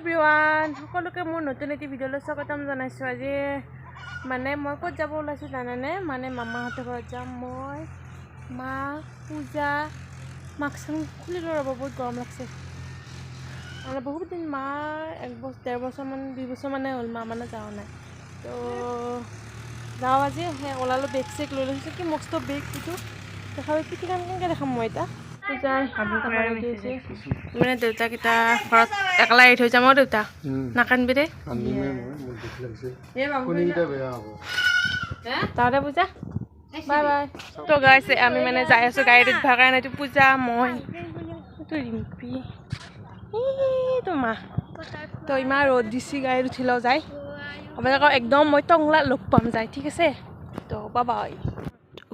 Everyone, সকলোকে মোৰ নতুন এটি ভিডিঅ'লৈ স্বাগতম জনাইছোঁ। আজি মানে মই ক'ত যাব ওলাইছোঁ জানেনে? মানে মামাহঁতৰ ঘৰত যাম মই, মা, পূজা। মাস্কখন খুলি লৈ ৰ'ব, বহুত গৰম লাগছে। মানে বহুত দিন মা, এক বছৰ, 1.5 বছৰমান, 2 বছৰমানে হ'ল মা মানে যোৱা নাই। তো যাওঁ আজি। সেই ওলালোঁ, বেগ চেগ লৈ লৈছোঁ। কি মস্ত বেগ এইটো দেখাব, পিঠিখন কেনেকৈ দেখাম মই এতিয়া? পূজাই ৰেডি হৈছে। মানে দেউতাক এতিয়া ঘৰত একলা এৰি থৈ যাম। আৰু দেউতা, নাকান্দিবি দেই। কান্দিমে মই, মোৰ দুখ লাগিছে, কণীকেইটা বেয়া হ'ব। তাতে পূজা, বাই বাই। তো গাইছ, আমি মানে যাই আছোঁ গাড়ীত উঠবাৰ কাৰণে। এইটো পূজা, মই, এইটো ৰিম্পী, এইটো মা। তো ইমান ৰ'দ দিছি, গাড়ীত উঠি লওঁ যায়। আপোনালোকক একদম মই টংলাত লগ পাম যায়, ঠিক আছে? তো বাই বাই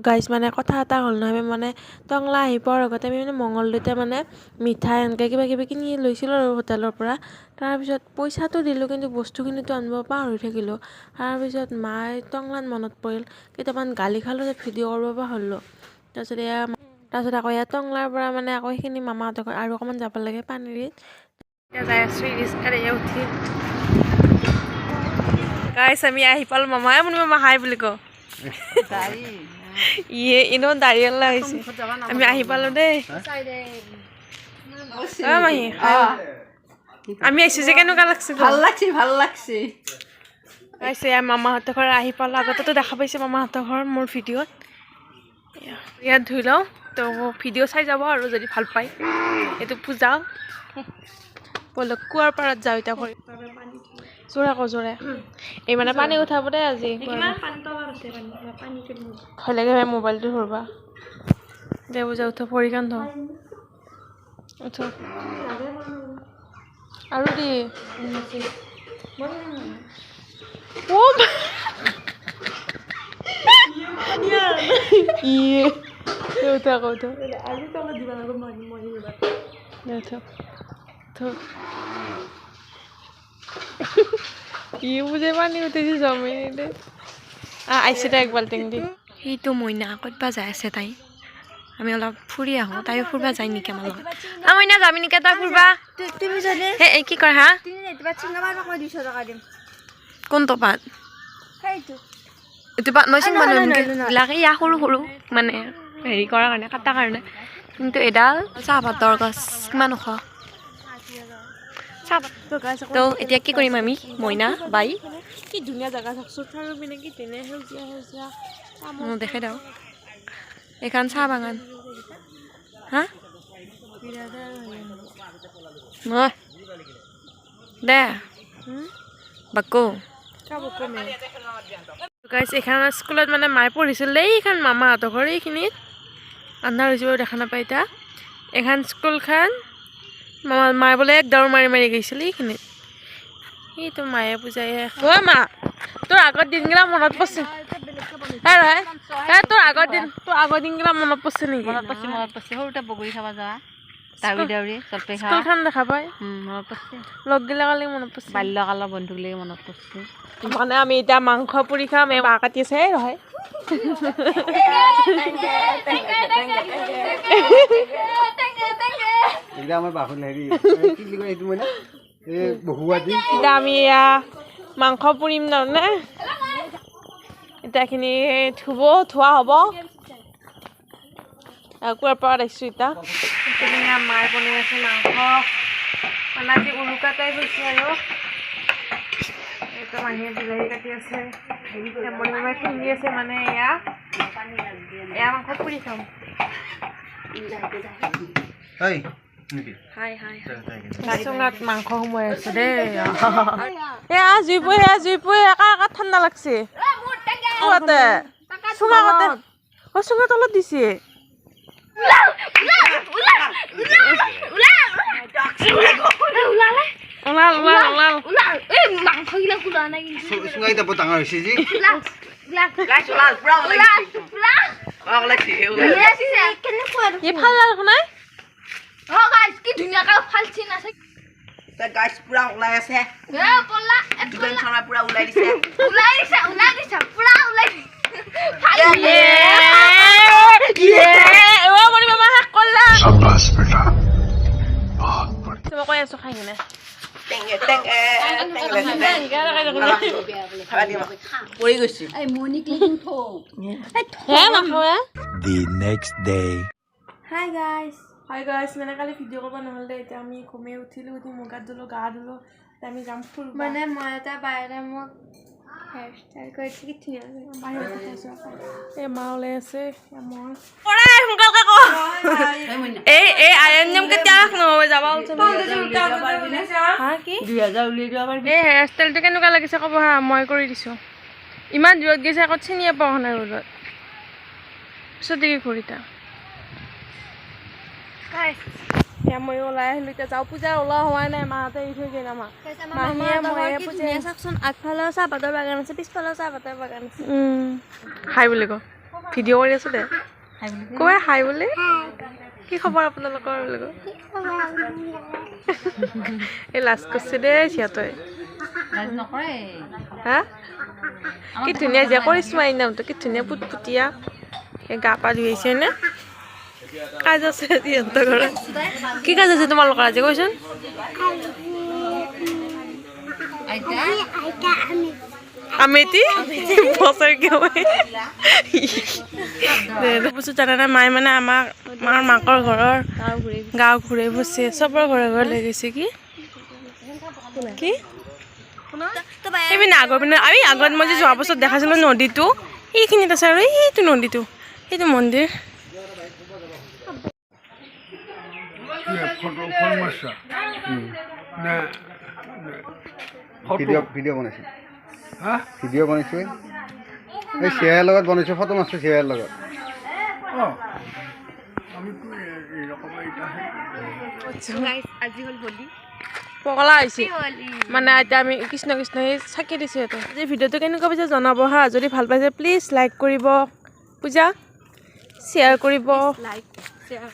গাইজ। মানে কথা এটা হ'ল নহয়, আমি মানে টংলা আহি পোৱাৰ লগতে আমি মানে মঙলদৈতে মানে মিঠাই এনেকৈ কিবা কিবি কিনি লৈছিলোঁ আৰু হোটেলৰ পৰা। তাৰপিছত পইচাটো দিলোঁ, কিন্তু বস্তুখিনিতো আনিব পাহৰি থাকিলোঁ। তাৰপিছত মায়ে টংলাত মনত পৰিল, কেইটামান গালি খালোঁ যে ভিডিঅ' কৰিব পাহৰিলোঁ। তাৰপিছত এয়া, তাৰপিছত আকৌ ইয়াত টংলাৰ পৰা মানে আকৌ সেইখিনি মামাহঁতৰ ঘৰত আৰু অকণমান যাব লাগে পানীৰিত। এতিয়া যাই আছোঁ ই ৰিক্সাত এয়া উঠি। গাইছ, আমি আহি পালোঁ। মামাই, মুনি মামা, হাই বুলি কওঁ। ইয়ে এনেও দাঁড়িয়ে আহিছে। আমি আহি পালোঁ দেই। অ মাহী, আমি আহিছোঁ যে কেনেকুৱা লাগছে? ভাল লাগছে, ভাল লাগছে। আহিছে। এয়া মামাহঁতৰ ঘৰ আহি পালোঁ। আগতেতো দেখা পাইছে মামাহঁতৰ ঘৰ মোৰ ভিডিঅ'ত। এয়া ইয়াত ধুই লওঁ। তো ভিডিঅ' চাই যাব আৰু যদি ভাল পায়। এইটো পূজা। ব'লক, কুঁৱাৰ পাৰত যাওঁ এতিয়া। ভৰি জোৰে আকৌ জোৰে। এই মানে পানী উঠাব দেই আজি। ভয় লাগে ভাই মোবাইলটো ধৰবা। দে পূজা, উঠ, ভৰিখন ধ, উঠ আৰু দি। অ ইয়ে, উঠ আকৌ, উঠ। দে, উঠ, উঠ। ই বুজে পানী উঠিছে জমি দে। আহিছে দে, এক বাল্টিং দি। সেইটো মইনা ক'ত বা যাই আছে তাই। আমি অলপ ফুৰি আহোঁ। তাইও ফুৰবা যায় নেকি আমাৰ লগত? আ মইনা, যাবি নেকি তই ফুৰবা? তুমি যদি হে, এই কি কৰে হা? তুমি এইটো চিঙা মই 200 টকা দিম। কোনটো পাত? সেইটো। এইটো পাত মই চিঙবা নহয়, নোৱাৰিম। নহয়, নহয়। বিলাক এয়া সৰু সৰু, মানে হেৰি কৰাৰ কাৰণে, কাটাৰ কাৰণে। কিন্তু এডাল চাহপাতৰ গছ কিমান ওখ চাহপাত। তো এতিয়া কি কৰিম আমি মইনা বাই? কি ধুনীয়া জেগা চাওকচোন, চাৰিওপিনে কি ধুনীয়া সেউজীয়া সেউজীয়া। দেখাই দিওঁ, এইখন চাহ বাগান। হা, নহয় দে বাকো। গাইছ, এইখন স্কুলত মানে মায়ে পঢ়িছিল দেই। এইখন মামাহঁতৰ ঘৰ। এইখিনিত আন্ধাৰ হৈছে বাৰু, দেখা নাপায় এতিয়া। এইখন স্কুলখন মামা মায়ে বোলে এক দৌৰ মাৰি মাৰি গৈছিল এইখিনিত। সেইটো মায়ে পূজাই। অ' মা, তোৰ আগৰ দিনগিলা মনত পৰছে? হে ৰহে হে, তোৰ আগৰ দিনগিলা মনত পৰছে নেকি? মনত পৰছে, মনত পৰছে। সৰুতে বগৰী খাব যোৱা, দাউৰি দাউৰি জলপাই খোৱা। স্কুলখন দেখা পাই? মনত পৰছে। লগগিলা কালি মনত পৰছে? বাল্যকালৰ বন্ধুগিলাক মনত পৰছে। মানে আমি এতিয়া মাংস পুৰি খাম। এই বাঁহ কাটি আছে। এই ৰহে। এতিয়া আমাৰ বাহুল হেৰি, এই কি বুলি কয় এইটো মানে এই বহুৱা দি। এতিয়া আমি এয়া মাংস পুৰিম তাৰমানে। এতিয়াখিনি ধুব, ধোৱা হ'ব। কুঁৱাৰ পাৰত আহিছোঁ এতিয়া। তেনেকৈ মায়ে বনাই আছে মাংস। মানে আজি উৰুকা টাইপ হৈছে আৰু। এইটো মাহীয়ে বিলাহী কাটি আছে, মণি মামাই খুন্দি আছে। মানে এয়া এয়া মাংস পুৰি খাম। এই নেকি? হাই হাই। চুঙাত মাংস সোমোৱাই আছে দেই। এয়া জুই পুৱে, এয়া জুই পুৱে। কাৰ কাৰ ঠাণ্ডা লাগছে? কুৱাতে চুঙা কতে? অ, চুঙা তলত দিছে। ওলাল, ওলাল, ওলাল। মাংসগিলা খোলা নাই কিন্তু। চুঙাকেইটা বৰ ডাঙৰ হৈছে যি। ই ফাল্লা দেখোন নাই। কি ধুনীয়াকে ফালছি আছে। গাছ পুৰা ওলাই আছে। এ পল্লা। যোগেন শৰ্মা পুৰা ওলাই দিছে। ওলাই দিছে, ওলাই দিছে, পুৰা ওলাই দিছে। অ মণি মামা, শেষ কৰলা। সাবাস বেটা, বহুত মই কৈ আছো খাই কিনে। পৰি গৈছে। The next day. Hi guys. Hi guys, মানে কালি ভিডিঅ' কৰিব নহ'ল দে। এতিয়া আমি ঘুমে উঠিলোঁ, উঠি মুখ হাত ধুলোঁ, গা ধুলোঁ। এতিয়া আমি যাম ফুৰিব। মানে মই এটা বাহিৰে মোক হেয়াৰ ষ্টাইল কৰিছে, কি ধুনীয়া লাগে। বাহিৰত দেখাইছোঁ আকৌ। এই মা ওলাই আছে, এ মই পৰাই সোনকালকে ক। এই এই আইন নিয়ম কেতিয়া নহ'ব, যাবা। হা কি 2000 উলিয়াই দিব পাৰিবি। এই হেয়াৰ ষ্টাইলটো কেনেকুৱা লাগিছে ক'ব হা। মই কৰি দিছোঁ। ইমান দূৰত গৈছে আকৌ, চিনিয়ে পোৱা নাই ৰ'দত। পিছত দেখি ঘূৰিতা। এতিয়া ময়ো ওলাই আহিলোঁ, এতিয়া যাওঁ। পূজা ওলোৱা হোৱা নাই, মাহঁতে এৰি থৈ গ'ল আমাক। মাহীয়ে ময়ে পূজা। চাওকচোন, আগফালেও চাহপাতৰ বাগান আছে, পিছফালেও চাহপাতৰ বাগান আছে। হাই বুলি ক, ভিডিঅ' কৰি আছোঁ দে। কোৱা হাই বুলি। কি খবৰ আপোনালোকৰ বুলি ক। এই লাজ কৰিছে দেই সিহঁতে। লাজ নকৰে। হা, কি ধুনীয়া যে কৰিছোঁ এই নামটো, কি ধুনীয়া পুটপুটীয়া। এই গা পা ধুই আহিছে নে? কাজ আছে আজি সিহঁতৰ ঘৰত? কি কাজ আছে তোমালোকৰ আজি, কৈচোন? আইতা। আমেটি বছৰ কিয় বস্তু জানানে? মায়ে মানে আমাক আমাৰ মাকৰ ঘৰৰ গাঁও ঘূৰাই ফুৰিছে, চবৰ ঘৰে ঘৰে লৈ গৈছে। কি কি সেইপিনে আগৰ পিনে আমি আগত মই যে যোৱা বছৰ দেখাইছিলোঁ নদীটো, সেইখিনিত আছে। আৰু সেইটো নদীটো, সেইটো মন্দিৰ। ফটো ফোন মাৰছা নে? ভিডিঅ' বনাইছে। হা? ভিডিঅ' বনাইছে, এই চিয়াৰ লগত বনাইছে, ফটো মাৰছে চিয়াৰ লগত। অঁ, আমিতো এইৰকম এতিয়া। আজি হ'ল হোলী। পগলা হৈছে মানে। এতিয়া আমি কৃষ্ণ কৃষ্ণ, এই চাকি দিছে সিহঁতে। আজি ভিডিঅ'টো কেনেকুৱা পাইছে জনাব হা। যদি ভাল পাইছে প্লিজ লাইক কৰিব, পূজা শ্বেয়াৰ কৰিব। Like, share.